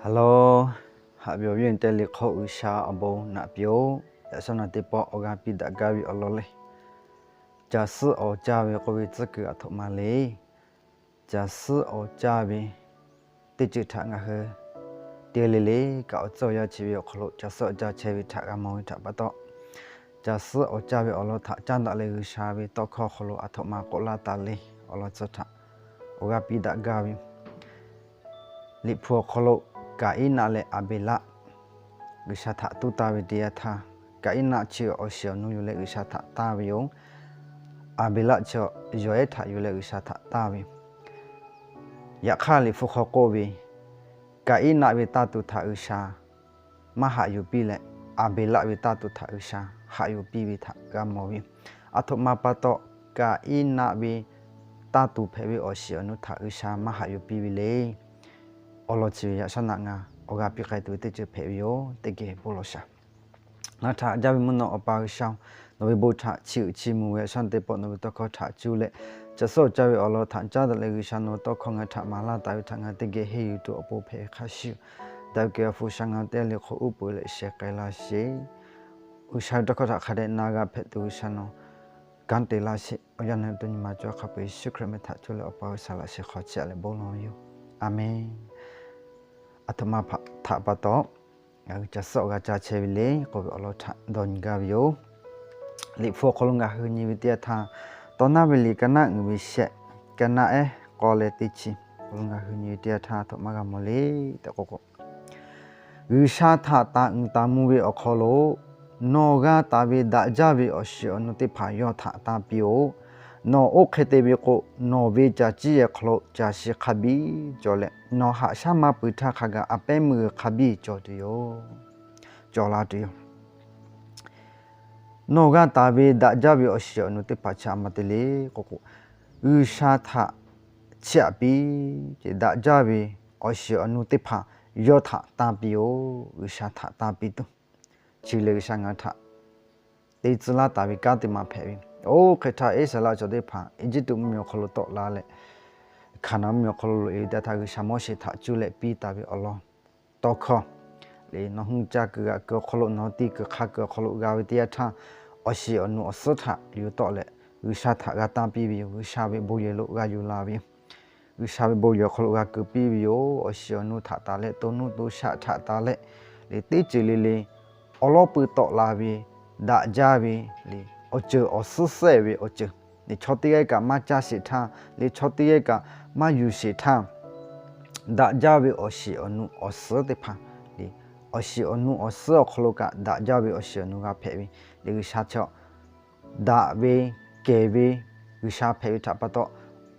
Hello, haꞈ ve awˬ viˉ awˬ nyi teˇ le hk'oˆ G'uiˬsha awˬ bon naꞈ piˇ-oˆ. Yaꞈ shawˉ naꞈ teˇ pawˆ awˬ g'aˇ piˇ daꞈ gaˇ ve awˬ lawn lehˬ, ca suhˉ awˬ caˇ ve k'oˆ ve tcuhˉ kuiˬ aˬ htoꞈ ma le. Ca suhˉ awˬ caˇ ve teˇ ceuˬ htaꞈ ngaˬ hui teˇ le le kaꞈ awˬ tcuhˉ awˬ yanˇ chi ve awˬ hk'aw lo ca suhˉ awˬ caˇ chehˇ ve htaꞈ g'a mawˬ ve htaꞈ pa taw, ca suhˉ awˬ caˇ ve awˬ lawn htaꞈ caˉ daꞈ leh G'uiˬsha ve tawˇ hkawˇ hk'aw lo aˬ htoꞈ ma k'oˆ laˇ taˍ le awˬ lawn tcuhˉ htaꞈ awˬ g'aˇ piˇ daꞈ gaˇ ve yoˬ. Liꞈ hpu awˬ hk'aw lo Kaˍiˉnaˆ leh Aˍbeˍlaˆ G'uiˬsha htaꞈ tuˉ taˇ ve teˇ yanˇ htaˇ, Kaˍiˉnaˆ chi awˬ shiˍ awˬ nu yuˬ leh G'uiˬsha htaꞈ taˇ ve yoˬ. Aˍbeˍlaˆ chi yawˬ ehˉ htaꞈ yuˬ leh G'uiˬsha htaꞈ taˇ ve yoˬ. Yaꞈ hk'aˇ Liꞈ hpu hk'aw k'oˆ ve, Kaˍiˉnaˆ ve taˇ tuˬ htaꞈ G'uiˬsha maˇ haꞈ yuˬ piˇ leh, Aˍbeˍlaˆ ve taˇ tuˬ htaꞈ G'uiˬsha haꞈ yuˬ piˇ ve htaꞈ g'a mawˬ ve yoˬ. Aˬ htoꞈ ma pa taw Kaˍiˉnaˆ ve taˇ tuˬ hpehꞈ ve awˬ shiˍ awˬ nu htaꞈ G'uiˬsha maˇ haꞈ yuˬ piˇ ve le. Awˬ lawn chi ve yaꞈ shawˉ naꞈ ngaˬ awˬ g'aˇ piˇ k'ai tuˬ ve teˇ ceuˬ hpehꞈ ve yoˬ. Teˇ geh bon lawˬ shaˍ. Ngaˬ htaꞈ jaˇ ve mvuhˇ naw Awˬ pa G'uiˬsha-oˬ, nawˬ ve bon htaꞈ chiˇ uiˍ chiˇ mvuh ve yaꞈ shawˉ naꞈ teˇ pawˆ nawˬ ve tawˇ hkawˇ htaꞈ cuˇ leh, ca suhˉ awˬ caˇ ve awˬ lawn htaꞈ caˉ daꞈ leh G'uiˬsha nawˬ ve tawˇ hkawˇ ngaˬ htaꞈ maˍ laˇ taˍ ve htaꞈ ngaˬ teˇ geh henˇ yuˬ tuˬ awˬ pon hpehꞈ ve hk'a shuˍ, daꞈ ve kehˬ ve Awˬ hpu G'uiˬsha ngaˬ hui teˇ g'aˇ le hk'oˆ uˉ peunˍ leh sheh k'ai laˇ sheˍ. G'uiˬsha ve tawˇ hkawˇ htaꞈ hk'a dehꞈ na g'a hpehꞈ tuˬ G'uiˬsha nawˬ kanˉ te laˇ sheˍ. Awˬ yanˇ na tuˬ nyi ma cawˇ hk'a peu Yeˍsuˆ Hkriꞈ meh htaꞈ cuˇ leh Awˬ pa G'uiˬsha laꞈ sheh hk'aw chehˇ leh bon lawˬ ve yoˬ. Aˍmenˍ. Aˬ htoꞈ ma htaꞈ pa taw ngaˬ hui ca suhˉ awˬ g'aˇ caˇ chehˇ ve le k'oˆ ve awˬ lawn htaꞈ dawˇ nyi gaˇ ve yoˬ. Liꞈ hpu awˬ hk'aw lo ngaˬ hui nyi ve teˇ yanˇ htaˇ, Tawˇ naˉ ve liꞈ ka naˆ uiˍ ve shehˆ, ka naˆ ehˉ k'awˇ leh teˇ chi awˬ hk'aw lo ngaˬ hui nyi ve teˇ yanˇ htaˇ aˬ htoꞈ ma g'a mawˬ le tehꞈ k'o k'o, G'uiˬsha htaꞈ taˍ uiˍ taˍ mvuh ve awˬ hk'aw lo nawˬ g'a taˍ ve daꞈ jaˇ ve awˬ shiˍ awˬ nu teˇ hpaˍ yawˇ htaꞈ tanˇ piˇ-oˆ. Nawˬ oˇ hk'e te ve k'o, nawˬ ve caˬ ciˇ yehˬ hk'aw lo caˬ shi hk'a biˇ cawˬ leh, nawˬ haꞈ shaˉ maˇ peuˬ htaˇ hk'a gaˬ a pehˉ meuˇ g'uiˬ hk'a biˇ cawˬ tuˬ yoˬ. Cawˬ la tuˬ yoˬ. Nawˬ g'a taˍ ve daꞈ jaˇ ve awˬ shiˍ awˬ nu teˇ hpaˍ chi a ma te le k'o k'o, G'uiˬsha htaꞈ chiˇ aꞈ piˇ, daꞈ jaˇ ve awˬ shiˍ awˬ nu teˇ hpaˍ yawˇ htaꞈ tanˇ piˇ-oˆ. G'uiˬsha htaꞈ tanˇ piˇ tuˬ, chi lehˬ G'uiˬsha ngaˬ hui htaꞈ te tcuh laˇ taˍ ve kanˉ teˇ ma hpehꞈ ve. Oˇ hk'e htaˇ Iˉsaˍreˍlaˆ chaw teˇ hpaˍ Eˇjiˇtuꞈ mvuhˇmiˬ awˬ hk'aw lo tawˆ la leh, Hkaˍnanˍ mvuhˇmiˬ awˬ hk'aw lo loꞈ e ve teˇ htaˇ G'uiˬsha Moˉseˍ htaꞈ cuˇ leh piˇ taˍ ve awˬ lawn tawˇ hkawˇ le, nawˬ hui ca kuiˬ g'aꞈ kuiˬ awˬ hk'aw lo, nawˬ hui ti kuiˬ hk'a kuiˬ awˬ hk'aw lo g'a ve teˇ yanˇ htaˇ, awˬ shiˍ awˬ nu awˬ suhˉ htaꞈ yuˬ tawˆ leh G'uiˬsha htaꞈ g'a tanˇ piˇ ve yoˬ. G'uiˬsha ve bon yehˬ lo g'a yuˬ la ve yoˬ. G'uiˬsha ve bon yehˬ awˬ hk'aw lo g'a keu piˇ ve yoˬ. Awˬ shiˍ awˬ nu htaꞈ taˍ leh, to nuˇ to shaˆ htaꞈ taˍ leh, le teˇ ceuˬ le le awˬ lawˉ pui tawˆ la ve daꞈ jaˇ ve le, awˬ ceuˬ awˬ suhˉ sehˆ ve awˬ ceuˬ le, chaw teˇ g'aˇ kaꞈ maˇ caˇ sheˍ htaˇ le, chaw teˇ g'aˇ kaꞈ maˇ yuˬ sheˍ htaˇ, daꞈ jaˇ ve awˬ shiˍ awˬ nu awˬ suhˉ teˇ hpaˍ le, awˬ shiˍ awˬ nu awˬ suhˉ awˬ hk'aw lo kaꞈ daꞈ jaˇ ve awˬ shiˍ awˬ nu g'a hpehꞈ ve le. G'uiˬsha chaw daꞈ ve kehˬ ve G'uiˬsha hpehꞈ ve htaꞈ pa taw,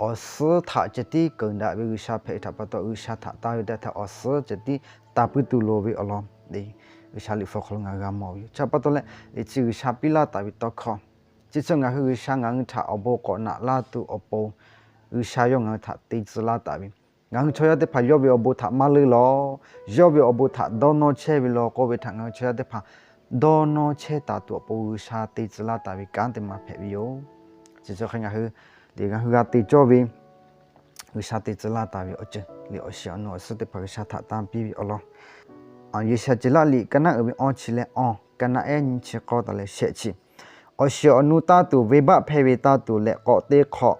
awˬ suhˉ htaꞈ ceh tiˉ keunˍ daꞈ ve G'uiˬsha hpehꞈ ve htaꞈ pa taw, G'uiˬsha htaꞈ tanˇ ve teˇ htaˇ awˬ suhˉ ceh tiˉ taˍ puiˉ tuˬ loˍ ve awˬ lawn le, G'uiˬsha liꞈ hpu awˬ hk'aw lo ngaˬ hui g'a mawˬ ve yoˬ. Chi pa taw leh, le chi G'uiˬsha piˇ laˇ taˍ ve tawˇ hkawˇ, chi chaw ngaˬ hui G'uiˬsha ngaˬ hui htaꞈ awˬ bon k'awꞈ naꞈ laˇ tuˬ awˬ pon, G'uiˬsha yawˇ ngaˬ hui htaꞈ te tcuh laˇ taˍ ve, ngaˬ hui chaw yaˇ teˇ hpaˍ yawˇ ve awˬ bon htaꞈ maˇ leuˇ lawˬ, yawˇ ve awˬ bon htaꞈ dawˇ nawˇ chehˇ ve lawˬ k'oˆ ve htaꞈ ngaˬ hui chaw yaˇ teˇ hpaˍ dawˇ nawˇ chehˇ taˍ tuˬ awˬ pon G'uiˬsha te tcuh laˇ taˍ ve kanˉ teˇ ma hpehꞈ ve yoˬ. Chi chaw hk'e ngaˬ hui, le ngaˬ hui g'a te cawˇ ve G'uiˬsha te tcuh laˇ taˍ ve awˬ ceuˬ le, awˬ shiˍ awˬ nu awˬ suhˉ teˇ hpaˍ G'uiˬsha htaꞈ tanˇ piˇ ve awˬ lawn, Yeˍsaˍyaˆ ceˬ laˆ liꞈ ka naˆ uiˍ ve awˇ chi leh awˇ, ka naˆ ehˉ nyiˇ chi k'awˇ taˍ leh shehˆ chi, awˬ shiˍ awˬ nu tanˇ tuˬ, venˇbaˆ hpehˇ ve tanˇ tuˬ leh k'awꞈ te hk'awꞈ,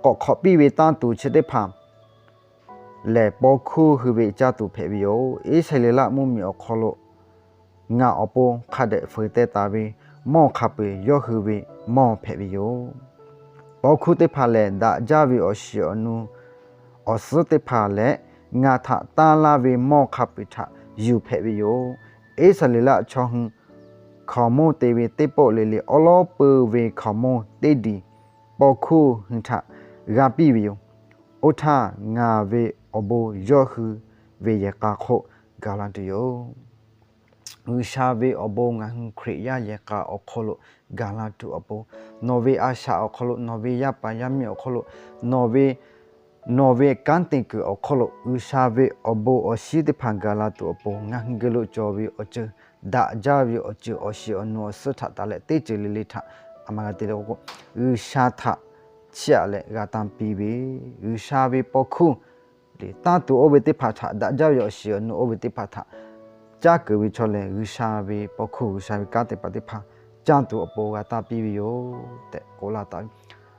k'awꞈ hk'awꞈ piˇ ve tanˇ tuˬ chi teˇ hpaˍ lehˬ, paw hkuˇ hui ve caˇ tuˬ hpehꞈ ve yoˬ. Iˉsaˍreˍlaˆ mvuhˇmiˬ awˬ hk'aw lo ngaˬ awˬ pon hk'a dehꞈ fuiˍ teh taˍ ve mawˇ hk'a peu-eˬ yawˇ hui ve mawˇ hpehꞈ ve yoˬ. Paw hkuˇ teˇ hpaˍ lehˬ, daꞈ jaˇ ve awˬ shiˍ awˬ nu awˬ suhˉ teˇ hpaˍ leh ngaˬ htaꞈ tanˇ laˇ ve mawˇ hk'a peu-eˬ htaꞈ yuˬ hpehꞈ ve yoˬ. Iˉsaˍreˍlaˆ chaw hui hkaoˍ monˇ te ve teˇ pawˆ le le awˉ lawˉ pui ve hkaoˍ monˇ teˇ diˬ paw hkuˇ hui htaꞈ g'a piˇ ve yoˬ. Oˇ htaˇ, ngaˬ ve awˬ bon yawˇ hui ve yehˬ k'a hk'oˆ gaˬ la tuˬ yoˬ. G'uiˬsha ve awˬ bon ngaˬ hui Hkriꞈ yaˇ yehˬ k'a awˬ hk'aw lo gaˬ la tuˬ awˬ pon, nawˬ ve a shaꞈ awˬ hk'aw lo, nawˬ ve yaˇ paˍ yaˇ miˇ awˬ hk'aw lo, nawˬ ve nawˬ ve kanˉ te kuiˬ awˬ hk'aw lo G'uiˬsha ve awˬ bon awˬ shinˉ teˇ hpaˍ gaˬ la tuˬ awˬ pon, ngaˬ hui geh lo cawˬ ve awˬ ceuˬ, daꞈ jaˇ ve awˬ ceuˬ, awˬ shiˍ awˬ nu awˬ suhˉ htaꞈ taˍ leh teˇ ceuˬ le le htaꞈ a ma g'a te le k'o, G'uiˬsha htaꞈ chiˇ aꞈ leh g'a tanˇ piˇ ve, G'uiˬsha ve paw hkuˇ tanˇ tuˬ oˇ ve teˇ hpaˍ htaꞈ, daꞈ jaˇ ve awˬ shiˍ awˬ nu oˇ ve teˇ hpaˍ htaꞈ caˇ keunˍ ve chaw lehˬ, G'uiˬsha ve paw hkuˇ G'uiˬsha ve kanˉ te paˍ teˇ hpaˍ caˇ tuˬ awˬ pon g'a tanˇ piˇ ve yoˬ tehꞈ k'oˆ laˇ taˍ ve.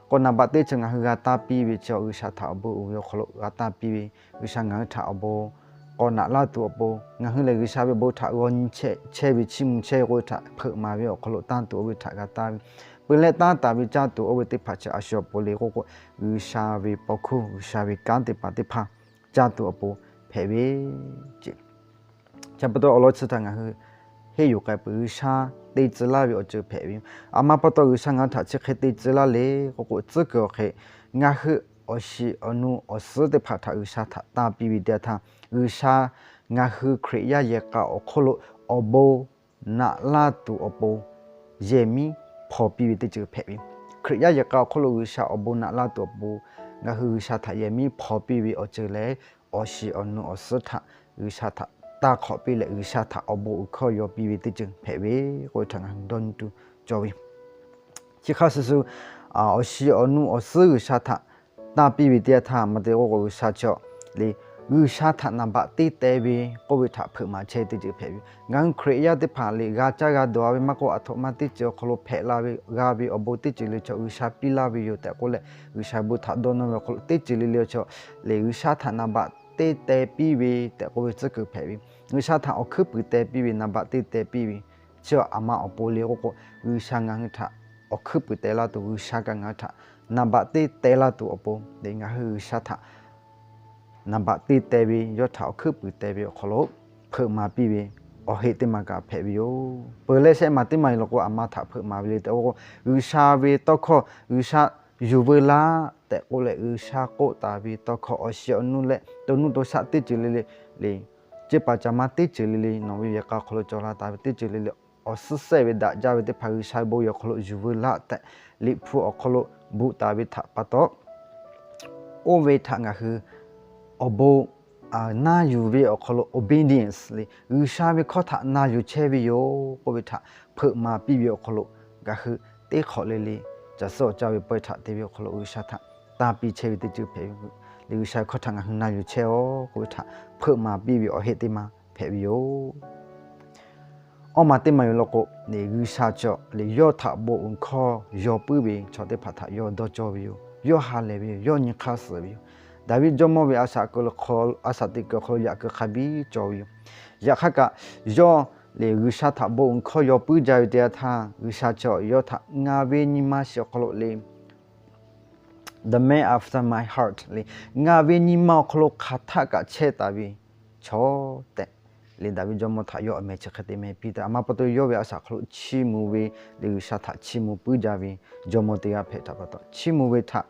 K'o, naˍ baꞈ teˇ ceuˬ ngaˬ hui g'a tanˇ piˇ ve chi G'uiˬsha htaꞈ awˬ bon uiˍ ve awˬ hk'aw lo g'a tanˇ piˇ ve, G'uiˬsha ngaˬ hui htaꞈ awˬ bon k'awꞈ naꞈ laˇ tuˬ awˬ pon, ngaˬ hui lehˬ G'uiˬsha ve awˬ bon htaꞈ g'aw nyi chehˇ ve, chiˇ mvuh chehˇ ve k'oˆ ve htaꞈ hpeuꞈ maˍ ve awˬ hk'aw lo tanˇ tuˬ oˇ ve htaꞈ g'a tanˇ ve, peuˬ leh tanˇ taˍ ve caˇ tuˬ oˇ ve teˇ hpaˍ chi a shu awˬ pon le k'oˆ k'o, G'uiˬsha ve paw hkuˇ G'uiˬsha ve kanˉ te paˍ teˇ hpaˍ caˇ tuˬ awˬ pon hpehꞈ ve ce. Chi pa taw awˬ lawn chi htaꞈ ngaˬ hui henˇ yuˬ k'ai peuˬ, G'uiˬsha te tcuh laˇ ve awˬ ceuˬ hpehꞈ ve yoˬ. A ma pa taw G'uiˬsha ngaˬ hui htaꞈ chi hk'e te tcuh laˇ le k'oˆ k'o, tcuhˉ kuiˬ awˬ hk'e ngaˬ hui awˬ shiˍ awˬ nu awˬ suhˉ teˇ hpaˍ htaꞈ G'uiˬsha htaꞈ tanˇ piˇ ve teˇ yanˇ htaˇ, G'uiˬsha ngaˬ hui Hkriꞈ yaˇ yehˬ k'a awˬ hk'oˆ lo awˬ bon naꞈ laˇ tuˬ awˬ pon yehˬ miˉ hpaw piˇ ve teˇ ceuˬ hpehꞈ ve yoˬ. Hkriꞈ yaˇ yehˬ k'a awˬ hk'oˆ lo G'uiˬsha awˬ bon naꞈ laˇ tuˬ awˬ pon ngaˬ hui G'uiˬsha htaꞈ yehˬ miˉ hpaw piˇ ve awˬ ceuˬ lehˬ, awˬ shiˍ awˬ nu awˬ suhˉ htaꞈ G'uiˬsha htaꞈ taˇ hk'awꞈ piˇ leh, G'uiˬsha htaꞈ awˬ bon uiˍ hkawˇ yaw piˇ ve teˇ ceuˬ hpehꞈ ve k'oˆ ve htaꞈ ngaˬ hui dawˇ nyi tuˬ cawˬ ve yoˬ. Chi hk'a shuˍ shuˍ, awˬ shiˍ awˬ nu awˬ suhˉ G'uiˬsha htaꞈ tanˇ piˇ ve teˇ yanˇ htaˇ, maˇ te k'oˆ k'o G'uiˬsha chi le, G'uiˬsha htaꞈ naˍ baꞈ teˇ teh ve k'oˆ ve htaꞈ hpeuꞈ maˍ chehˇ ve teˇ ceuˬ hpehꞈ ve yoˬ. Ngaˬ hui Hkriꞈ yaˇ teˇ hpaˍ lehˬ, g'a caˇ g'a dawˬ-a ve maˇ k'oˆ, aˬ htoꞈ ma teˇ ceuˬ awˬ hk'aw lo hpehꞈ la ve g'a ve awˬ bon teˇ ceuˬ le chaw G'uiˬsha piˇ laˇ ve yoˬ tehꞈ k'oˆ leh, G'uiˬsha bon htaꞈ dawˇ nawˇ ve awˬ hk'aw lo teˇ ceuˬ le le chaw lehˬ, G'uiˬsha htaꞈ naˍ baꞈ teˇ teh piˇ ve tehꞈ k'oˆ ve tcuhˉ kuiˬ hpehꞈ ve yoˬ. G'uiˬsha htaꞈ awˬ hkuiˉ puiˍ teh piˇ ve, naˍ baꞈ teˇ teh piˇ ve chi a ma awˬ pon le k'oˆ k'o, G'uiˬsha ngaˬ hui htaꞈ awˬ hkuiˉ puiˍ teh laˇ tuˬ, G'uiˬsha kaꞈ ngaˬ hui htaꞈ naˍ baꞈ teˇ teh laˇ tuˬ awˬ pon lehˬ, ngaˬ hui G'uiˬsha htaꞈ naˍ baꞈ teˇ teh ve, yawˇ htaꞈ awˬ hkuiˉ puiˍ teh ve awˬ hk'aw lo hpeuꞈ maˍ piˇ ve awˬ heˆ teˇ ma kaꞈ hpehꞈ ve yoˬ. Peuˬ leh shehˆ maˬ teˇ maˬ yoˬ law k'o, a ma htaꞈ hpeuꞈ maˍ ve le tehꞈ k'oˆ k'o, G'uiˬsha ve tawˇ hkawˇ G'uiˬsha yuˬ veu laˇ tehꞈ k'oˆ leh, G'uiˬsha k'oˆ taˍ ve tawˇ hkawˇ awˬ shiˍ awˬ nu leh to nuˇ to shaˆ teˇ ceuˬ le le, lehˬ, ceˇ paˍ caˍ ma teˇ ceuˬ le le, nawˬ ve yehˬ k'a awˬ hk'aw lo cawˬ la taˍ ve teˇ ceuˬ le le, awˬ suhˉ sehˆ ve daꞈ jaˇ ve teˇ hpaˍ G'uiˬsha ve bon yehˬ awˬ hk'aw lo yuˬ veu laˇ tehꞈ, Liꞈ hpu awˬ hk'aw lo bvuhꞈ taˍ ve htaꞈ pa taw, oˇ ve htaꞈ ngaˬ hui awˬ bon na yuˬ ve awˬ hk'aw lo obedience le, G'uiˬsha ve hkawˇ htaꞈ na yuˬ chehˇ ve yoˬ k'oˆ ve htaꞈ hpeuꞈ maˍ piˇ ve awˬ hk'aw lo, ngaˬ hui teˇ hk'awꞈ le le caˬ suhˉ awˬ caˇ ve pawehˇ htaꞈ te ve awˬ hk'aw lo G'uiˬsha htaꞈ tanˇ piˇ chehˇ ve teˇ ceuˬ hpehꞈ ve le. G'uiˬsha ve hkawˇ htaꞈ ngaˬ hui na yuˬ chehˇ-oˆ k'oˆ ve htaꞈ hpeuꞈ maˍ piˇ ve awˬ heˆ teˇ ma hpehꞈ ve yoˬ. Awˇ ma teˇ ma yoˬ law k'o, G'uiˬsha chaw lehˬ yawˇ htaꞈ bon uiˍ hkawˇ yaw puiˉ ve chaw teˇ hpaˍ htaꞈ yawˇ dawˇ cawˇ ve yoˬ. Yawˇ ha lehˬ ve yoˬ. Yawˇ nyi hk'aˇ suhˍ ve yoˬ. Daˍviˆ jawˇmawˇ ve a shaꞈ teꞈ kuiˬ awˬ hk'aw lo yaꞈ kuiˬ hk'a biˇ cawˬ ve yoˬ. Yaꞈ hk'aˇ kaꞈ, yawˇ lehˬ G'uiˬsha htaꞈ bon uiˍ hkawˇ yaw puiˉ jaˇ ve teˇ yanˇ htaˇ, G'uiˬsha chaw yawˇ htaꞈ ngaˬ ve nyi ma shiˍ awˬ hk'aw lo le, the man after my heart le, ngaˬ ve nyi ma awˬ hk'aw lo hk'aˬ htaˆ kaꞈ chehˇ taˍ ve chaw tehꞈ, lehˬ Daˍviˆ jawˇmawˇ htaꞈ yawˇ awˬ meh chi hk'e te meh piˇ taˍ. A ma pa taw yawˇ ve a shaꞈ hk'aw lo chiˇ mvuh ve, lehˬ G'uiˬsha htaꞈ chiˇ mvuh puiˉ jaˇ ve jawˇmawˇ teˇ g'aˇ hpehꞈ htaꞈ pa taw, chiˇ mvuh ve htaꞈ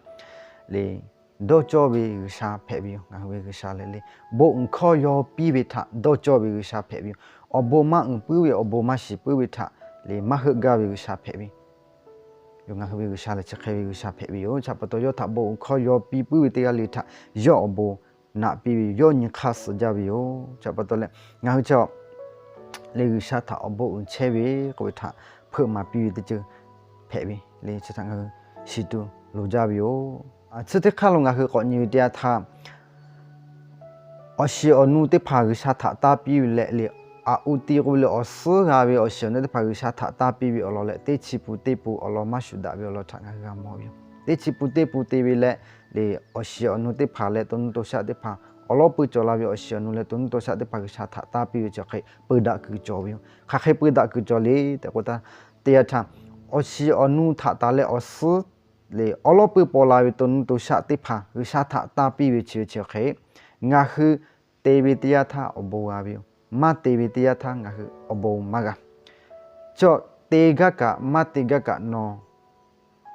lehˬ dawˇ cawˇ ve G'uiˬsha hpehꞈ ve yoˬ. Ngaˬ hui ve G'uiˬsha lehˬ le, bon uiˍ hkawˇ yaw piˇ ve htaꞈ dawˇ cawˇ ve G'uiˬsha hpehꞈ ve yoˬ. Awˬ bon maˇ uiˍ puiˉ ve, awˬ bon maˇ shiˍ puiˉ ve htaꞈ lehˬ maˇ heuˆ gaˇ ve G'uiˬsha hpehꞈ ve yoˬ. Ngaˬ hui ve G'uiˬsha lehˬ chi hk'e ve G'uiˬsha hpehꞈ ve yoˬ. Chi pa taw yawˇ htaꞈ bon uiˍ hkawˇ yaw piˇ puiˉ ve teˇ g'aˇ le htaꞈ yawˇ awˬ bon naꞈ piˇ ve yoˬ. Yawˇ nyi hk'aˇ suhˍ jaˇ ve yoˬ. Chi pa taw leh ngaˬ hui chi lehˬ G'uiˬsha htaꞈ awˬ bon uiˍ chehˇ ve k'oˆ ve htaꞈ hpeuꞈ maˍ piˇ ve teˇ ceuˬ hpehꞈ ve le. Chi htaꞈ ngaˬ hui shiˍ tuˬ loˍ jaˇ ve yoˬ. Chi teˇ hk'aˇ lo ngaˬ hui k'awꞈ nyi ve teˇ yanˇ htaˇ, awˬ shiˍ awˬ nu teˇ hpaˍ G'uiˬsha htaꞈ tanˇ piˇ ve leh le, aꞈ uˉ tiˇ k'oˆ ve le, awˬ suhˉ g'a ve awˬ shiˍ awˬ nu teˇ hpaˍ G'uiˬsha htaꞈ tanˇ piˇ ve awˬ lawn leh, teˇ chi pun teˇ pun awˬ lawn maˇ shuˍ daꞈ ve awˬ lawn htaꞈ ngaˬ hui g'a mawˬ ve yoˬ. Teˇ chi pun teˇ pun te ve leh le, awˬ shiˍ awˬ nu teˇ hpaˍ leh to nuˇ to shaˆ teˇ hpaˍ, awˬ lawˉ pui cawˬ la ve awˬ shiˍ awˬ nu leh to nuˇ to shaˆ teˇ hpaˍ G'uiˬsha htaꞈ tanˇ piˇ ve chi hk'e peu daꞈ kuiˬ cawˬ ve yoˬ. Hk'aˬ hk'e peu daꞈ kuiˬ cawˬ le tehꞈ k'oˆ taˇ, teˇ yanˇ htaˇ awˬ shiˍ awˬ nu htaꞈ taˍ leh awˬ suhˉ le awˬ lawˉ pui paw la ve to nuˇ to shaˆ teˇ hpaˍ G'uiˬsha htaꞈ tanˇ piˇ ve chi ve chi hk'e, ngaˬ hui te ve teˇ yanˇ htaˇ awˬ bon g'a ve yoˬ. Maˇ te ve teˇ yanˇ htaˇ ngaˬ hui awˬ bon maˇ g'a. Chi te gaˇ kaꞈ maˇ te gaˇ kaꞈ nawˬ,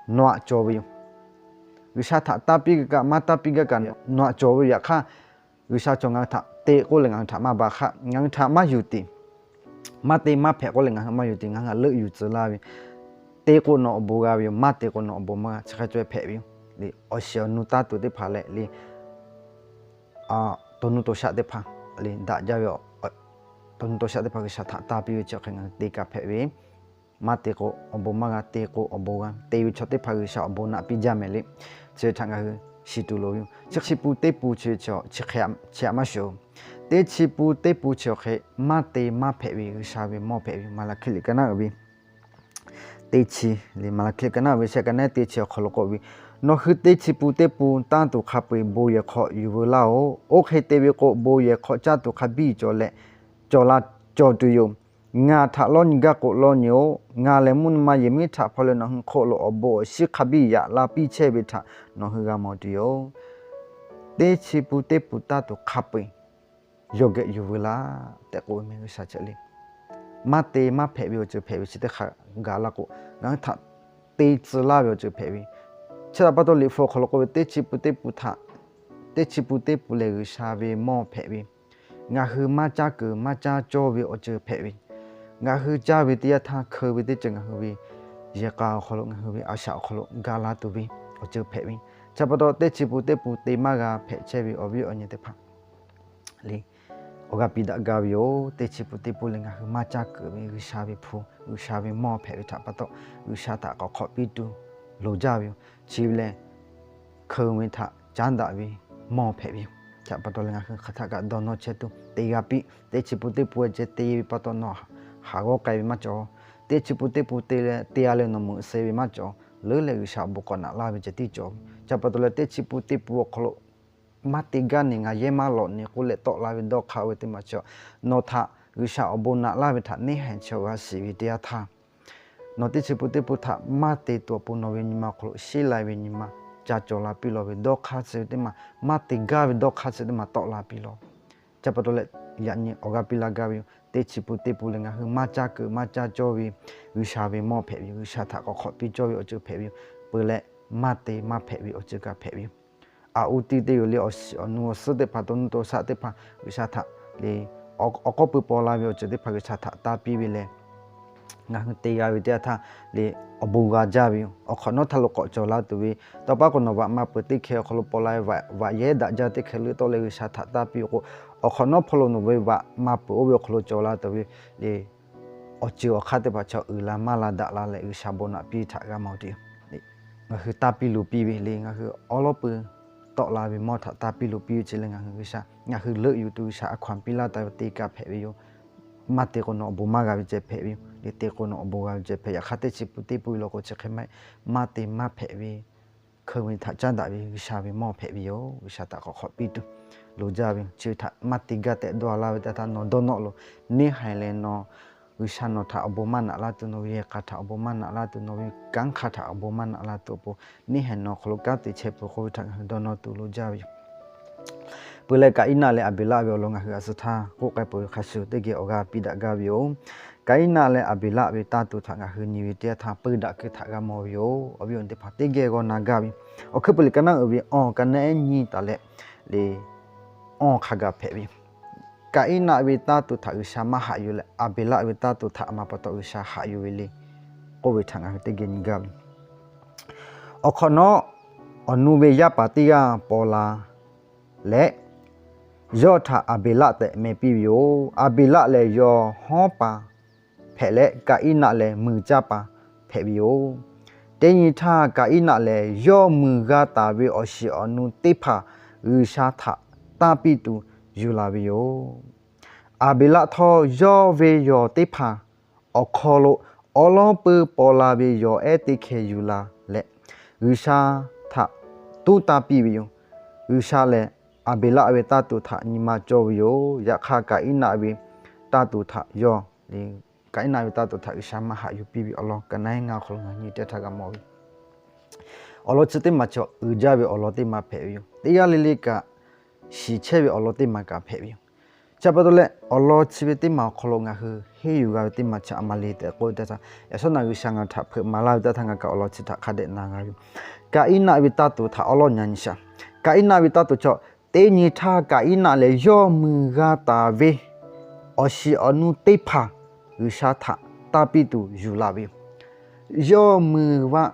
nawˬ aꞈ cawˬ ve yoˬ. G'uiˬsha htaꞈ tanˇ piˇ gaˇ kaꞈ maˇ tanˇ piˇ gaˇ kaꞈ nawˬ aꞈ cawˬ ve yoˬ. Yaꞈ hk'aˇ G'uiˬsha cawˬ ngaˬ hui htaꞈ te k'oˆ leh ngaˬ hui htaꞈ maˇ ba hk'aˆ, ngaˬ hui htaꞈ maˇ yuˬ tiˍ. Maˇ te maˇ hpehꞈ k'oˆ leh ngaˬ hui maˇ yuˬ tiˍ. Ngaˬ hui htaꞈ leuˆ yuˬ tcuh laˇ ve, te k'o nawˬ awˬ bon g'a ve yoˬ, maˇ te k'o nawˬ awˬ bon maˇ g'a, chi hk'e caweh hpehꞈ ve yoˬ. Awˬ shiˍ awˬ nu tanˇ tuˬ teˇ hpaˍ leh le, to nuˇ to shaˆ teˇ hpaˍ le, daꞈ jaˇ ve to nuˇ to shaˆ teˇ hpaˍ G'uiˬsha htaꞈ tanˇ piˇ ve chi hk'e ngaˬ hui te kaꞈ hpehꞈ ve, maˇ te k'o awˬ bon maˇ g'a, te k'o awˬ bon g'a. Te ve chaw teˇ hpaˍ G'uiˬsha awˬ bon naꞈ piˇ jaˇ mehˍ le. Chi ve htaꞈ ngaˬ hui shiˍ tuˬ loˍ ve yoˬ. Chi hk'e pun teˇ pun chi, chi hk'e, chi htaꞈ maˇ shuˍ. Teˇ chi pun teˇ pun chi awˬ hk'e maˇ te maˇ hpehꞈ ve G'uiˬsha ve mawˇ hpehꞈ ve yoˬ. Maˍlaˍhkiˆ liꞈ ka naˉ uiˍ ve teˇ chi, Maˍlaˍhkiˆ ka naˉ uiˍ ve shehˆ ka naˉ teˇ chi awˬ hk'aw lo k'oˆ ve, Nawˬ hui teˇ chi pun teˇ pun tanˇ tuˬ hk'a peu-eˬ bon yehˬ hk'aw yuˬ veu laˇ-oˬ. Oˇ hk'e te ve k'o, bon yehˬ hk'aw caˇ tuˬ hk'a biˇ cawˬ leh, cawˬ la cawˬ tuˬ yoˬ. Ngaˬ htaꞈ lawˇ nyi gaˇ k'o, lawˇ nyi-oˬ. Ngaˬ lehˬ mvuhˇ naw ma yehˬ miˉ htaꞈ hpaw leh nawˬ hui hk'oˆ lo awˬ bon awˬ shinˉ hk'a biˇ yaꞈ la piˇ chehˇ ve htaꞈ nawˬ hui g'a mawˬ tuˬ yoˬ. Teˇ chi pun teˇ pun tanˇ tuˬ hk'a peu-eˬ yawˇ geh yuˬ veu laˇ tehꞈ k'oˆ ve meh G'uiˬsha ceh le. Maˇ te maˇ hpehꞈ ve awˬ ceuˬ hpehꞈ ve chi teˇ hk'aꞈ gaˬ la k'o, ngaˬ hui htaꞈ te tcuh laˇ ve awˬ ceuˬ hpehꞈ ve. Chi htaꞈ pa taw Liꞈ hpu awˬ hk'aw lo k'oˆ ve, teˇ chi pun teˇ pun htaꞈ, teˇ chi pun teˇ pun lehˬ G'uiˬsha ve mawˇ hpehꞈ ve, ngaˬ hui maˇ caˇ keunˍ maˇ caˇ cawˇ ve awˬ ceuˬ hpehꞈ ve, ngaˬ hui caˇ ve teˇ yanˇ htaˇ hkeu ve teˇ ceuˬ ngaˬ hui ve yehˬ k'a awˬ hk'aw lo, ngaˬ hui ve a shaꞈ awˬ hk'aw lo gaˬ la tuˬ ve awˬ ceuˬ hpehꞈ ve. Chi htaꞈ pa taw teˇ chi pun teˇ pun te maˇ g'a hpehꞈ chehˇ ve awˬ viˉ awˬ nyi teˇ hpaˍ le, awˬ g'aˇ piˇ daꞈ gaˇ ve yoˬ. Teˇ chi pun teˇ pun lehˬ ngaˬ hui maˇ caˇ keunˍ ve G'uiˬsha ve hpu, G'uiˬsha ve mawˇ hpehꞈ ve htaꞈ pa taw, G'uiˬsha htaꞈ k'awꞈ hk'awꞈ piˇ tuˬ loˍ jaˇ ve yoˬ. Chi ve lehˬ, hkeu ve htaꞈ caˉ daꞈ ve mawˇ hpehꞈ ve yoˬ. Chi htaꞈ pa taw leh ngaˬ hui hk'aˬ htaˆ kaꞈ dawˇ nawˇ chehˇ tuˬ te g'a piˇ. Teˇ chi pun teˇ pun ceh te ve pa taw nawˬ haˍ g'awˇ k'ai ve maˇ cawˬ. Teˇ chi pun teˇ pun te leh te-a leh nawˬ meuꞈ se ve maˇ cawˬ. Leuˉ leh G'uiˬsha awˬ bon k'awꞈ naꞈ laˇ ve ceh tiˉ cawˬ ve. Chi htaꞈ pa taw leh teˇ chi pun teˇ pun awˬ hk'aw lo maˇ te gaˇ ni, ngaˬ yehˇ maˇ lawꞈ ni k'oˆ leh tawˆ la ve dawˇ hk'aˇ oˇ ve teˇ maˬ chi, nawˬ htaꞈ G'uiˬsha awˬ bon naꞈ laˇ ve htaꞈ neˇ haiˬ chi g'a shiˍ ve teˇ yanˇ htaˇ, nawˬ teˇ chi pun teˇ pun htaꞈ maˇ te tuˬ awˬ pon nawˬ ve nyi ma awˬ hk'aw lo sheˉ lai ve nyi ma ca cawˬ la piˇ lawˬ ve dawˇ hk'aˇ chi ve teˇ maˬ, maˇ te gaˇ ve dawˇ hk'aˇ chi teˇ maˬ tawˆ la piˇ lawˬ. Chi htaꞈ pa taw leh yaꞈ nyi awˬ g'aˇ piˇ laˇ gaˇ ve yoˬ. Teˇ chi pun teˇ pun lehˬ ngaˬ hui maˇ caˇ keunˍ maˇ caˇ cawˇ ve G'uiˬsha ve mawˇ hpehꞈ ve yoˬ. G'uiˬsha htaꞈ k'awꞈ hk'awꞈ piˇ cawˇ ve awˬ ceuˬ hpehꞈ ve yoˬ. Peuˬ leh maˇ te maˇ hpehꞈ ve awˬ ceuˬ kaꞈ hpehꞈ ve yoˬ. A, oˇ tiˇ teˇ yoˬ le, awˬ shiˍ awˬ nu awˬ suhˉ teˇ hpaˍ, to nuˇ to shaˆ teˇ hpaˍ G'uiˬsha htaꞈ le, awˬ k'awˇ pui paw la ve awˬ ceuˬ teˇ hpaˍ G'uiˬsha htaꞈ tanˇ piˇ ve lehˬ, ngaˬ hui te g'a ve teˇ yanˇ htaˇ le, awˬ bon g'a jaˇ ve yoˬ. Awˬ hk'awꞈ nawˉ htaˇ lo k'awꞈ cawˬ la tuˬ ve, tawˇ paˉ k'o nawˬ vaꞈ maˇ peuˬ teˇ hkeh awˬ hk'aw lo paw la ve vaꞈ yehˉ daꞈ jaˇ teˇ hkeh leuˆ tawˆ leh G'uiˬsha htaꞈ tanˇ piˇ k'o, awˬ hk'awꞈ nawˉ hpawˇ lo nawˬ ve vaꞈ maˇ peuˬ oˇ ve awˬ hk'aw lo cawˬ la tuˬ ve le, awˬ ceuˬ awˬ hk'aˇ teˇ hpaˍ chaw uiˍ la maˇ la daꞈ la leh G'uiˬsha bon naꞈ piˇ htaꞈ g'a mawˬ tuˬ yoˬ. Ngaˬ hui tanˇ piˇ luˬ piˇ ve le, ngaˬ hui awˉ lawˉ pui tawˆ la ve mawˇ htaꞈ tanˇ piˇ luˬ piˇ ve chi lehˬ ngaˬ hui G'uiˬsha, ngaˬ hui leuˆ yuˬ tuˬ G'uiˬsha a hkaw-anˬ piˇ laˇ taˍ ve teˇ kaꞈ hpehꞈ ve yoˬ. Maˇ te k'o nawˬ awˬ bon maˇ g'a ve ceh hpehꞈ ve yoˬ. Le te k'o nawˬ awˬ bon g'a ve ceh hpehꞈ. Yaꞈ hk'aˇ teˇ chi pun teˇ pun ve law k'o chi hk'e maˇ heˆ. Maˇ te maˇ hpehꞈ ve hkeu ve htaꞈ caˉ daꞈ ve G'uiˬsha ve mawˇ hpehꞈ ve yoˬ. G'uiˬsha htaꞈ k'awꞈ hk'awꞈ piˇ tuˬ loˍ jaˇ ve yoˬ. Chi ve htaꞈ maˇ te gaˇ tehꞈ dawˇ laˇ ve teˇ htaˇ nawˬ dawˇ nawˆ loˬ. Neˇ haiˬ leh nawˬ G'uiˬsha nawˬ htaꞈ awˬ bon maˇ naꞈ laˇ tuˬ, nawˬ ve yehˬ k'a htaꞈ awˬ bon maˇ naꞈ laˇ tuˬ, nawˬ ve kanˉ hk'aˇ htaꞈ awˬ bon maˇ naꞈ laˇ tuˬ awˬ pon, neˇ haiˬ nawˬ awˬ hk'aw lo kanˉ te chehˇ peuˬ k'oˆ ve htaꞈ ngaˬ hui dawˇ nawˇ tuˬ loˍ jaˇ ve yoˬ. Peuˬ leh Kaˍiˉnaˆ leh Aˍbeˍlaˆ ve awˬ lawn ngaˬ hui a suh htaˇ k'oˆ k'ai peuˬ ve hk'a shuˍ teˇ geh awˬ g'aˇ piˇ daꞈ gaˇ ve yoˬ. Kaˍiˉnaˆ leh Aˍbeˍlaˆ ve tanˇ tuˬ htaꞈ ngaˬ hui nyi ve teˇ yanˇ htaˇ peuˬ daꞈ keu htaꞈ g'a mawˬ ve yoˬ. Awˬ viˉ awˬ nyi teˇ hpaˍ teˇ geh g'aw na gaˇ ve yoˬ. Awˬ hkuiˉ puiˍ liꞈ ka naˉ uiˍ ve awˬ ka naˉ ehˉ nyiˇ taˍ leh le awˬ hk'a gaˬ hpehꞈ ve yoˬ. Kaˍiˉnaˆ ve tanˇ tuˬ htaꞈ G'uiˬsha maˇ haꞈ yuˬ leh, Aˍbeˍlaˆ ve tanˇ tuˬ htaꞈ a ma pa taw G'uiˬsha haꞈ yuˬ ve le k'oˆ ve htaꞈ ngaˬ hui teˇ geh nyi gaˇ ve yoˬ. Awˬ hk'awꞈ nawˉ, awˬ nu ve yaˇ paˍ teˇ g'aˇ paw la leh, yawˇ htaꞈ Aˍbeˍlaˆ tehꞈ meh piˇ ve yoˬ. Aˍbeˍlaˆ lehˬ yawˇ hawˉ paˍ hpehꞈ leh, Kaˍiˉnaˆ lehˬ muiˬ caˇ paˍ hpehꞈ ve yoˬ. Teˇ nyi htaˇ Kaˍiˉnaˆ lehˬ yawˇ muiˬ g'a taˍ ve awˬ shiˍ awˬ nu teˇ hpaˍ G'uiˬsha htaꞈ tanˇ piˇ tuˬ yuˬ laˬ ve yoˬ. Aˍbeˍlaˆ htawˇ yawˇ ve yawˬ teˇ hpaˍ awˬ hk'aw lo awˉ lawˉ pui paw la ve yawˬ ehˉ teˇ hkeh yuˬ la leh, G'uiˬsha htaꞈ tuˉ tanˇ piˇ ve yoˬ. G'uiˬsha lehˬ Aˍbeˍlaˆ ve tanˇ tuˬ htaꞈ nyi ma cawˇ ve yoˬ. Yaꞈ hk'aˇ Kaˍiˉnaˆ ve tanˇ tuˬ htaꞈ yawˇ, Kaˍiˉnaˆ ve tanˇ tuˬ htaꞈ G'uiˬsha maˇ haꞈ yuˬ piˇ ve awˬ lawn ka naˉ ehˉ ngaˇ awˬ hk'aw lo ngaˬ hui nyi teˇ htaˇ g'a mawˬ ve yoˬ. Awˬ lawn chi teˇ maˬ chaw uiˍ jaˇ ve awˬ lawn teˇ maˬ hpehꞈ ve yoˬ. Teˇ g'aˇ le le kaꞈ shiˍ chehˇ ve awˬ lawn teˇ maˬ kaꞈ hpehꞈ ve yoˬ. Chi pa taw leh awˬ lawn chi ve teˇ maˬ awˬ hk'aw lo ngaˬ hui henˇ yuˬ g'a ve teˇ maˬ chi a ma le tehꞈ k'oˆ ve teˇ htaˇ, yaꞈ shawˉ naꞈ G'uiˬsha ngaˬ htaꞈ hpeuꞈ maˍ laˇ ve teˇ htaˇ ngaˬ kaꞈ awˬ lawn chi htaꞈ hk'a dehꞈ na g'a ve yoˬ. Kaˍiˉnaˆ ve tanˇ tuˬ htaꞈ awˉ lawˉ nyi nyi shaˍ. Kaˍiˉnaˆ ve tanˇ tuˬ chaw, teˇ nyi htaˇ Kaˍiˉnaˆ lehˬ yawˇ muiˬ g'a taˍ ve awˬ shiˍ awˬ nu teˇ hpaˍ G'uiˬsha htaꞈ tanˇ piˇ tuˬ yuˬ la ve yoˬ. Yawˇ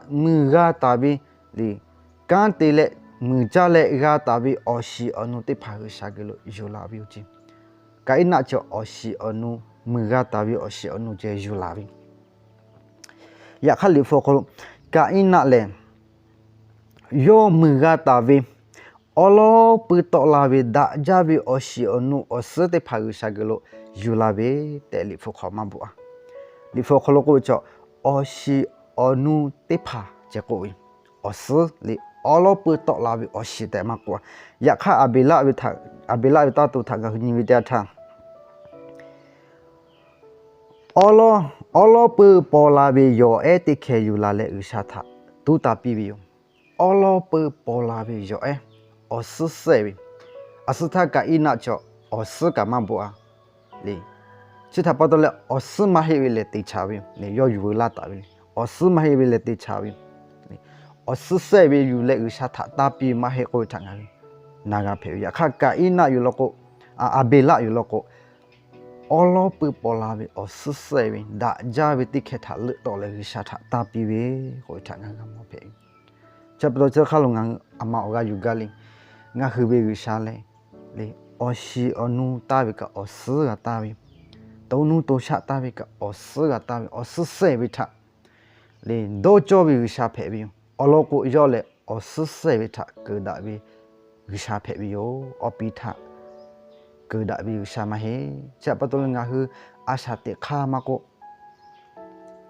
muiˬ g'a taˍ ve le, kanˉ te leh muiˬ caˇ leh g'a taˍ ve awˬ shiˍ awˬ nu teˇ hpaˍ G'uiˬsha geh lo yuˬ la ve yoˬ ce. Kaˍiˉnaˆ chi awˬ shiˍ awˬ nu, muiˬ g'a taˍ ve awˬ shiˍ awˬ nu ceh yuˬ la ve. Yaꞈ hk'aˇ Liꞈ hpu awˬ hk'aw lo Kaˍiˉnaˆ lehˬ yawˇ muiˬ g'a taˍ ve awˉ lawˉ pui tawˆ la ve daꞈ jaˇ ve awˬ shiˍ awˬ nu awˬ suhˉ teˇ hpaˍ G'uiˬsha geh lo yuˬ la ve tehꞈ Liꞈ hpu hk'aw maˇ bvuhꞈ a. Liꞈ hpu awˬ hk'aw lo k'oˆ ve chaw, awˬ shiˍ awˬ nu teˇ hpaˍ ceh k'oˆ ve, awˬ suhˉ le, awˉ lawˉ pui tawˆ la ve awˬ shiˍ tehꞈ maˇ k'oˆ a. Yaꞈ hk'aˇ, Aˍbeˍlaˆ ve htaꞈ, Aˍbeˍlaˆ ve taˇ to htaꞈ ngaˬ hui nyi ve teˇ yanˇ htaˇ, awˉ lawˉ, awˉ lawˉ pui paw la ve yawˬ ehˉ teˇ hkeh yuˬ la leh G'uiˬsha htaꞈ tuˉ taˇ piˇ ve yoˬ. Awˉ lawˉ pui paw la ve yawˬ ehˉ, awˬ suhˉ sehˆ ve, a suh htaˇ Kaˍiˉnaˆ chaw awˬ suhˉ kaꞈ maˇ bvuhꞈ a le. Chi htaꞈ pa taw leh awˬ suhˉ maˇ heˆ ve lehˬ te chaꞈ ve yoˬ. Yawˇ yuˬ veu laˇ taˍ ve le. Awˬ suhˉ maˇ heˆ ve lehˬ te chaꞈ ve yoˬ. Awˬ suhˉ sehˆ ve yuˬ leh G'uiˬsha htaꞈ taˇ piˇ ve maˇ heˆ k'oˆ ve htaꞈ ngaˬ hui na g'a hpehꞈ ve. Yaꞈ hk'aˇ Kaˍiˉnaˆ yoˬ law k'o, Aˍbeˍlaˆ yoˬ law k'o, awˉ lawˉ pui paw la ve awˬ suhˉ sehˆ ve daꞈ jaˇ ve teˇ hkeh htaꞈ leuˆ tawˆ leh G'uiˬsha htaꞈ taˇ piˇ ve k'oˆ ve htaꞈ ngaˬ hui g'a mawˬ hpehꞈ ve. Chi pa taw chi hk'aˇ lo ngaˬ hui aˬ ma awˬ g'a yuˬ gaˇ le. Ngaˬ hui ve G'uiˬsha lehˬ le, awˬ shiˍ awˬ nu taˇ ve kaꞈ awˬ suhˉ g'a taˇ ve, to nuˇ to shaˆ taˇ ve kaꞈ awˬ suhˉ g'a taˇ ve, awˬ suhˉ sehˆ ve htaꞈ le dawˇ cawˇ ve G'uiˬsha hpehꞈ ve yoˬ. Awˬ lawn k'o, yawˇ lehˬ awˬ suhˉ sehˆ ve htaꞈ keunˍ daꞈ ve G'uiˬsha hpehꞈ ve yoˬ. Awˬ piˍ htaꞈ keunˍ daꞈ ve G'uiˬsha maˇ heˆ. Chi pa taw leh ngaˬ hui a shaꞈ teꞈ hk'aˇ maˇ k'oˆ,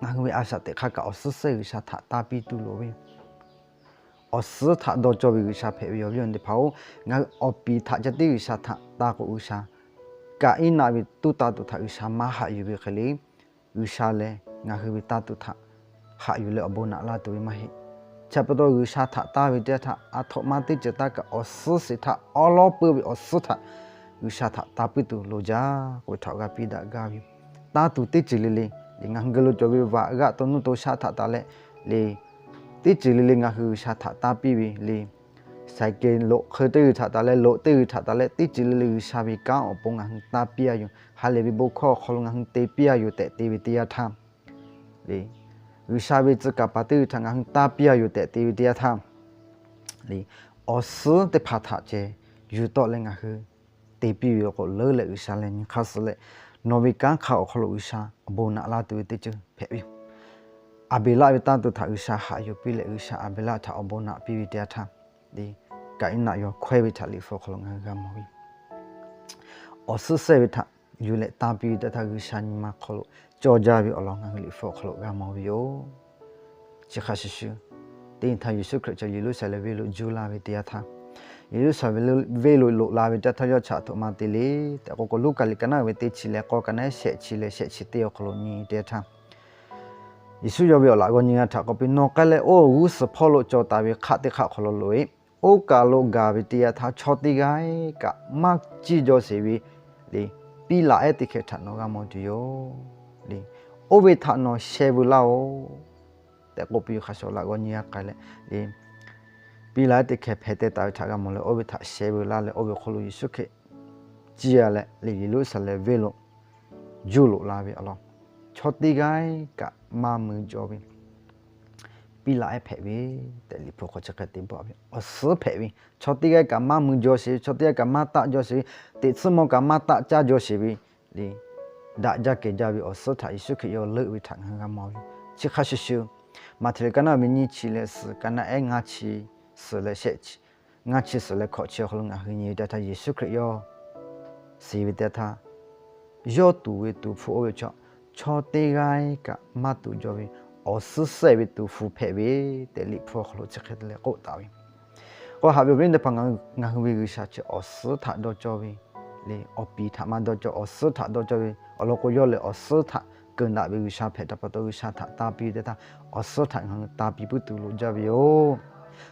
ngaˬ hui ve a shaꞈ teꞈ hk'aˇ kaꞈ awˬ suhˉ sehˆ G'uiˬsha htaꞈ taˇ piˇ tuˬ loˍ ve yoˬ. Awˬ suhˉ htaꞈ dawˇ cawˇ ve G'uiˬsha hpehꞈ ve yoˬ. Awˬ viˉ awˬ nyi teˇ hpaˍ-oˬ, ngaˬ hui awˬ piˍ htaꞈ ceh tiˉ G'uiˬsha htaꞈ taˇ k'oˆ, G'uiˬsha Kaˍiˉnaˆ ve tuˉ taˇ tuˬ htaꞈ G'uiˬsha maˇ haꞈ yuˬ ve hk'e le, G'uiˬsha lehˬ ngaˬ hui ve taˇ tuˬ htaꞈ haꞈ yuˬ leh awˬ bon naꞈ laˇ tuˬ ve maˇ heˆ. Chi pa taw G'uiˬsha htaꞈ taˇ ve teˇ yanˇ htaˇ, a htoꞈ ma teˇ ceuˬ taˇ kaꞈ awˬ suhˉ sheˍ htaꞈ, awˉ lawˉ pui ve awˬ suhˉ htaꞈ G'uiˬsha htaꞈ taˇ piˇ tuˬ loˍ jaˇ k'oˆ ve htaꞈ awˬ g'a piˇ daꞈ gaˇ ve yoˬ. Taˇ tuˬ teˇ ceuˬ le le, le ngaˬ hui geh lo cawˬ ve vaꞈ g'aˆ to nuˇ to shaˆ htaꞈ taˍ leh le, teˇ ceuˬ le le ngaˬ hui G'uiˬsha htaꞈ taˇ piˇ ve le, saiˍkeˍ loꞈ hk'eu teˇ g'uiˬ htaꞈ taˍ leh, loꞈ teˇ g'uiˬ htaꞈ taˍ leh, teˇ ceuˬ le le G'uiˬsha ve kanˉ awˬ pon ngaˬ hui taˇ piˇ a yoˬ. Ha lehˬ ve bon hkawˇ awˬ hk'aw lo ngaˬ hui te piˇ a yoˬ tehꞈ te ve teˇ yanˇ htaˇ le, G'uiˬsha ve tcuh kaˍ paˍ teˇ g'uiˬ htaꞈ ngaˬ hui taˇ piˇ a yoˬ tehꞈ te ve teˇ yanˇ htaˇ le, awˬ suhˉ teˇ hpaˍ htaꞈ ceh yuˬ tawˆ leh ngaˬ hui te piˇ ve awˬ k'o leuˉ leh G'uiˬsha lehˬ nyi hk'aˇ suh leh, nawˬ ve kanˉ hk'aˇ awˬ hk'aw lo G'uiˬsha awˬ bon naꞈ laˇ tuˬ ve teˇ ceuˬ hpehꞈ ve yoˬ. Aˍbeˍlaˆ ve taˇ tuˬ htaꞈ G'uiˬsha haꞈ yuˬ piˇ leh G'uiˬsha Aˍbeˍlaˆ htaꞈ awˬ bon naꞈ piˇ ve teˇ yanˇ htaˇ le, Kaˍiˉnaˆ yawˇ hkawehˇ ve htaꞈ Liꞈ hpu awˬ hk'aw lo ngaˬ hui g'a mawˬ ve yoˬ. Awˬ suhˉ sehˆ ve htaꞈ yuˬ leh taˇ piˇ ve teˇ yanˇ htaˇ G'uiˬsha nyi ma hk'aw lo cawˇ jaˇ ve awˬ lawn ngaˬ hui Liꞈ hpu awˬ hk'aw lo g'a mawˬ ve yoˬ. Chi hk'a shuˍ shuˍ, teˇ nyi htaˇ Yeˍsuˆ Hkriꞈ chaw Yeˍruˆsaˍlehnˍ venˇ lo juˇ laˇ ve teˇ yanˇ htaˇ, Yeˍruˆsaˍlehnˍ venˇ lo loꞈ la ve teˇ yanˇ htaˇ yawˇ chaꞈ htoꞈ ma te le tehꞈ k'oˆ k'o, Luˉkaꞈ liꞈ ka naˉ uiˍ ve teˇ chi leh k'awˇ ka naˉ shehˆ chi leh shehˆ chi teˇ awˬ hk'aw lo nyi teˇ yanˇ htaˇ, Yeˍsuˆ yawˇ ve awˬ laꞈ g'awˇ nyi g'a htaꞈ k'oˆ piˇ, Nawˬ k'ai leh oˇ g'uˇ suhˍ hpawˇ lo cawˬ taˍ ve hk'aˆ teˇ hk'aˆ awˬ hk'aw lo loꞈ-e. Oˇ kaˬ lo gaˬ ve teˇ yanˇ htaˇ chaw teˇ g'aˇ kaꞈ maˇ ciˇ jaw sheˍ ve le, piˇ laꞈ ehˉ teˇ hkeh htaꞈ nawˬ g'a mawˬ tuˬ yoˬ le. Oˇ ve htaꞈ nawˬ sheh veu laˇ-oˬ tehꞈ k'oˆ piˇ ve hk'a shuˍ, awˬ laꞈ g'awˇ nyi g'a k'ai leh le, piˇ laꞈ ehˉ teˇ hkeh hpeh teh taˍ ve htaꞈ g'a mawˬ leh, oˇ ve htaꞈ sheh veu laˇ leh oˇ ve awˬ hk'aw lo Yeˍsuˆ Hkriꞈ ciˇ a leh le, Yeˍruˆsaˍlehnˍ venˇ lo juˇ loꞈ la ve awˬ lawn, chaw teˇ g'aˇ kaꞈ maˇ mui jaw ve piˇ laꞈ ehˉ hpehꞈ ve tehꞈ Liꞈ hpu hk'aw chi hk'e te bvuhꞈ ve, awˬ suhˉ hpehꞈ ve, chaw teˇ g'aˇ kaꞈ maˇ mui jaw sheˍ ve, chaw teˇ g'aˇ kaꞈ maˇ taˆ jaw sheˍ ve, teꞈ tsuhˇ mawˇ kaꞈ maˇ taˆ caˇ jaw sheˍ ve le, daꞈ jaˇ kehˬ jaˇ ve awˬ suhˉ htaꞈ Yeˍsuˆ Hkriꞈ yawˇ leuˆ ve htaꞈ ngaˬ hui g'a mawˬ ve yoˬ. Chi hk'a shuˍ shuˍ, Maꞈhtehˍ liꞈ ka naˉ uiˍ ve nyiˇ chi leh suhˍ, ka naˉ ehˉ ngaˇ chi suhˍ leh shehˆ chi, ngaˇ chi suhˍ leh hkawꞈ chi awˬ hk'aw lo ngaˬ hui nyi ve teˇ yanˇ htaˇ Yeˍsuˆ Hkriꞈ yawˇ shiˍ ve teˇ yanˇ htaˇ, yawˇ tuˍ ve tuˍ hpfuh oˇ ve chaw, chaw teˇ g'aˇ kaꞈ maˇ tuˍ jaw ve awˬ suhˉ sehˆ ve tuˍ hpfuh hpehꞈ ve tehꞈ Liꞈ hpu awˬ hk'aw lo chi hk'e te leh k'oˆ taˍ ve. K'o haꞈ ve awˬ viˉ teˇ hpaˍ, ngaˬ hui ve G'uiˬsha chi awˬ suhˉ htaꞈ dawˇ cawˇ ve le, awˬ piˍ htaꞈ maˇ dawˇ cawˇ, awˬ suhˉ htaꞈ dawˇ cawˇ ve awˬ lawn k'o, yawˇ lehˬ awˬ suhˉ htaꞈ keunˍ daꞈ ve G'uiˬsha hpehꞈ htaꞈ pa taw G'uiˬsha htaꞈ taˇ piˇ ve teˇ htaˇ, awˬ suhˉ htaꞈ ngaˬ hui taˇ piˇ puiˉ tuˬ loˍ jaˇ ve yoˬ.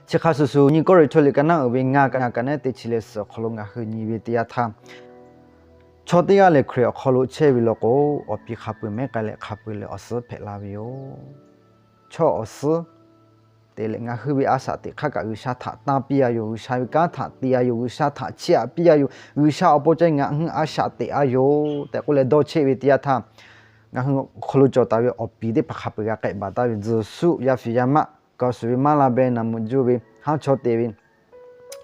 Chi hk'a shuˍ shuˍ, nyi Kawˇrenˍhtuˆ liꞈ ka naˉ uiˍ ve ngaˇ, ka naˉ ehˉ teˇ chi leh suhˍ awˬ hk'aw lo ngaˬ hui nyi ve teˇ yanˇ htaˇ, chaw teˇ g'aˇ lehˬ Hkriꞈ awˬ hk'aw lo chehˇ ve law k'o, awˬ piˍ hk'a peu-eˬ mehˉ k'ai leh hk'a peu-eˬ leh awˬ suhˉ hpehꞈ la ve yoˬ. Chaw awˬ suhˉ te leh ngaˬ hui ve a shaꞈ teꞈ hk'aˇ kaꞈ G'uiˬsha htaꞈ taˇ piˇ a yoˬ. G'uiˬsha ve kanˉ htaꞈ te a yoˬ. G'uiˬsha htaꞈ chiˇ aꞈ piˇ a yoˬ. G'uiˬsha awˬ pon ceh ngaˬ hui a shaꞈ teꞈ a yoˬ tehꞈ k'oˆ leh dawˇ cheˆ ve teˇ yanˇ htaˇ, ngaˬ hui awˬ hk'aw lo cawˬ taˍ ve awˬ piˍ teˇ hpaˍ hk'a peu-eˬ g'a k'ehˆ baˬ taˍ ve, tzuhˬ shuˆ, yaˇ fiˍ yaˇ maˆ, kaoˬ shuˍ ve maˇ la beh naˍ muꞈ juˇ ve, haˉ chaw te ve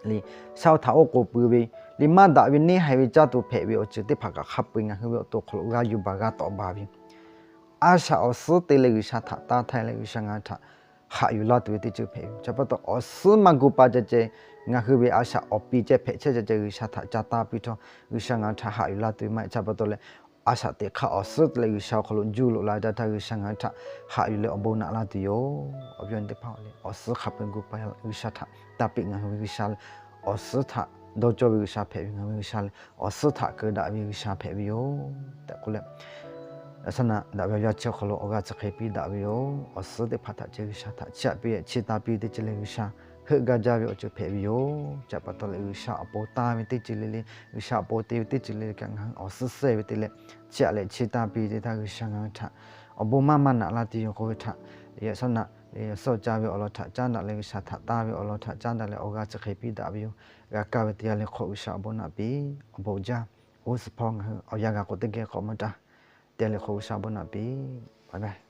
le, shaˉ htaꞈ oˉ k'oˍ pui ve le, maˇ daꞈ ve neˇ haiˬ ve caˇ tuˬ hpehꞈ ve awˬ ceuˬ teˇ hpaˍ kaꞈ hk'a peu-eˬ ngaˬ hui ve awˬ to awˬ hk'aw lo g'a yuˬ baˬ g'a tawˍ baˬ ve, a shaꞈ awˬ suhˉ te leh G'uiˬsha htaꞈ taˇ htaiˇ leh G'uiˬsha ngaˬ hui htaꞈ haꞈ yuˬ laˇ tuˬ ve teˇ ceuˬ hpehꞈ ve. Chi pa taw awˬ suhˉ maˇ gu pa ceh ceh, ngaˬ hui ve a shaꞈ awˬ pi ceh hpehꞈ chehˇ ceh ceh G'uiˬsha htaꞈ ca taˇ piˇ htawˇ, G'uiˬsha ngaˬ hui htaꞈ haꞈ yuˬ laˇ tuˬ ve maˇ heˆ. Chi pa taw leh, a shaꞈ teꞈ hk'aˇ awˬ suhˉ leh G'uiˬsha awˬ hk'aw lo juˇ loꞈ la daꞈ htaˇ, G'uiˬsha ngaˬ hui htaꞈ haꞈ yuˬ leh awˬ bon naꞈ laˇ tuˬ yoˬ. Awˬ viˉ awˬ nyi teˇ hpaˍ-oˬ leh, awˬ suhˉ hk'a peu-eˬ gu pa G'uiˬsha htaꞈ taˇ piˇ. Ngaˬ hui ve G'uiˬsha lehˬ, awˬ suhˉ htaꞈ dawˇ cawˇ ve G'uiˬsha hpehꞈ ve. Ngaˬ hui ve G'uiˬsha lehˬ, awˬ suhˉ htaꞈ keu daꞈ ve G'uiˬsha hpehꞈ ve yoˬ tehꞈ k'oˆ leh, a shaꞈ naꞈ daꞈ ve awˬ yanˇ chi awˬ hk'aw lo awˬ g'aˇ chi hk'e piˇ daꞈ ve yoˬ. Awˬ suhˉ teˇ hpaˍ htaꞈ ceh G'uiˬsha htaꞈ chiˇ aꞈ piˇ, chiˇ taˇ piˇ ve teˇ ceuˬ leh G'uiˬsha heuˆ gaˇ jaˇ ve awˬ ceuˬ hpehꞈ ve yoˬ. Chi pa taw leh G'uiˬsha awˬ pon tanˇ ve teˇ ceuˬ le le, G'uiˬsha awˬ pon te ve teˇ ceuˬ le le kaꞈ ngaˬ hui awˬ suhˉ sehˇ ve te leh, chiˇ aꞈ leh chiˇ taˇ piˇ teˇ htaˇ G'uiˬsha ngaˬ hui htaꞈ awˬ bon maˇ maˇ naꞈ la tuˬ yoˬ k'oˆ ve htaꞈ, a shaꞈ naꞈ lehˬ, suhˆ caˇ ve awˬ lawn htaꞈ caˉ daꞈ leh, G'uiˬsha htaꞈ tanˇ ve awˬ lawn htaꞈ caˉ daꞈ leh awˬ g'aˇ chi hk'e piˇ daꞈ ve yoˬ. G'a kaˇ ve teˇ yanˇ le hk'oˆ G'uiˬsha awˬ bon naꞈ piˇ. Awˬ bon jaˇ. Oˇ suhˍ hpawˇ ngaˬ hui awˬ yanˇ g'a k'o teˇ geh k'awꞈ maˇ taˇ. Teˇ yanˇ le hk'oˆ G'uiˬsha awˬ bon naꞈ piˇ.